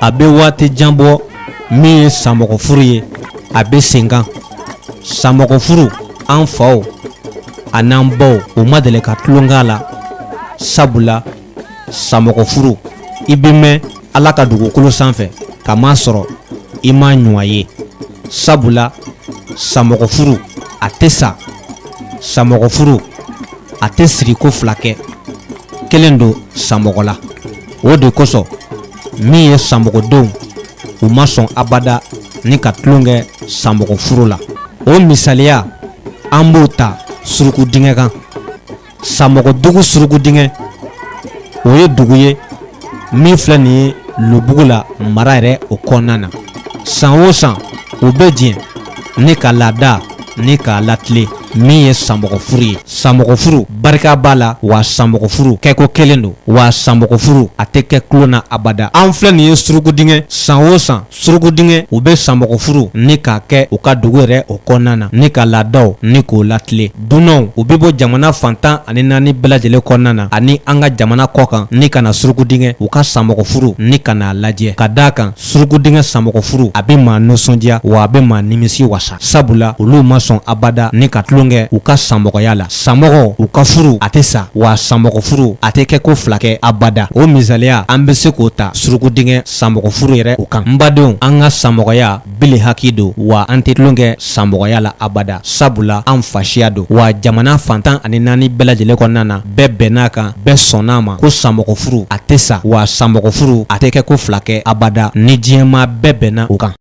A bɛ waati jan bɔ min ye samɔgɔ furu ye, a bɛ sen kan. Samɔgɔ furu, an faw an'an baw, u ma deli ka tulon k'a la, sabula samɔgɔ furu, i bɛ mɛn Ala ka dugukolo sanfɛ k'a masɔrɔ i m'a ɲɔgɔn ye, sabula samɔgɔ furu, a tɛ sa. Samɔgɔ furu, a tɛ siri ko fila kɛ, kelen don samɔgɔ la. O de kosɔn min ye samɔgɔdenw, u ma sɔn abada ni ka tulon kɛ samɔgɔ furu la. O misaliya, an b'o ta suruku dingɛ kan. Samɔgɔdugu suruku dingɛ, o ye dugu ye min filɛ nin ye Lobugu la mara yɛrɛ o kɔnɔna na. San o san, u bɛ jɛ ni ka laada ni k'a latilen min ye samɔgɔ furu ye. Samɔgɔ furu barika b'a la, wa samɔgɔ furu kɛko kelen don, wa samɔgɔ furu, a tɛ kɛ tulon na abada. An filɛ nin ye suruku dingɛ, san o san, suruku dingɛ, u bɛ samɔgɔ furu ni k'a kɛ u ka dugu yɛrɛ o kɔnɔna na, ni ka laadaw ni k'o latilen. Dunanw, u bɛ bɔ jamana fan 14 bɛɛ lajɛlen kɔnɔna na ani an ka jamana kɔ kan ni ka na suruku dingɛ u ka samɔgɔ furu ni ka n'a lajɛ, ka d'a kan suruku dingɛ samɔgɔ furu, a bɛ maa nisɔndiya, wa a bɛ maa nimisi wasa, sabula olu ma sɔn abada ni ka tulon kɛ u ka samɔgɔya la. Samɔgɔ, u ka furu, a tɛ sa, wa samɔgɔ furu, a tɛ kɛ ko fila kɛ abada. O misaliya, an bɛ se k'o ta suruku dingɛ samɔgɔ furu yɛrɛ o kan. N badenw, an ka samɔgɔya bili haki don, wa an tɛ tulon kɛ samɔgɔya la abada, sabula an fasiya don, wa jamana fan 14 bɛɛ lajɛlen kɔnɔna na, bɛɛ bɛnn'a kan, bɛɛ sɔnn'a ma ko samɔgɔ furu, a tɛ sa, wa samɔgɔ furu, a tɛ kɛ ko fila kɛ abada, ni diɲɛmaa bɛɛ bɛnna o kan.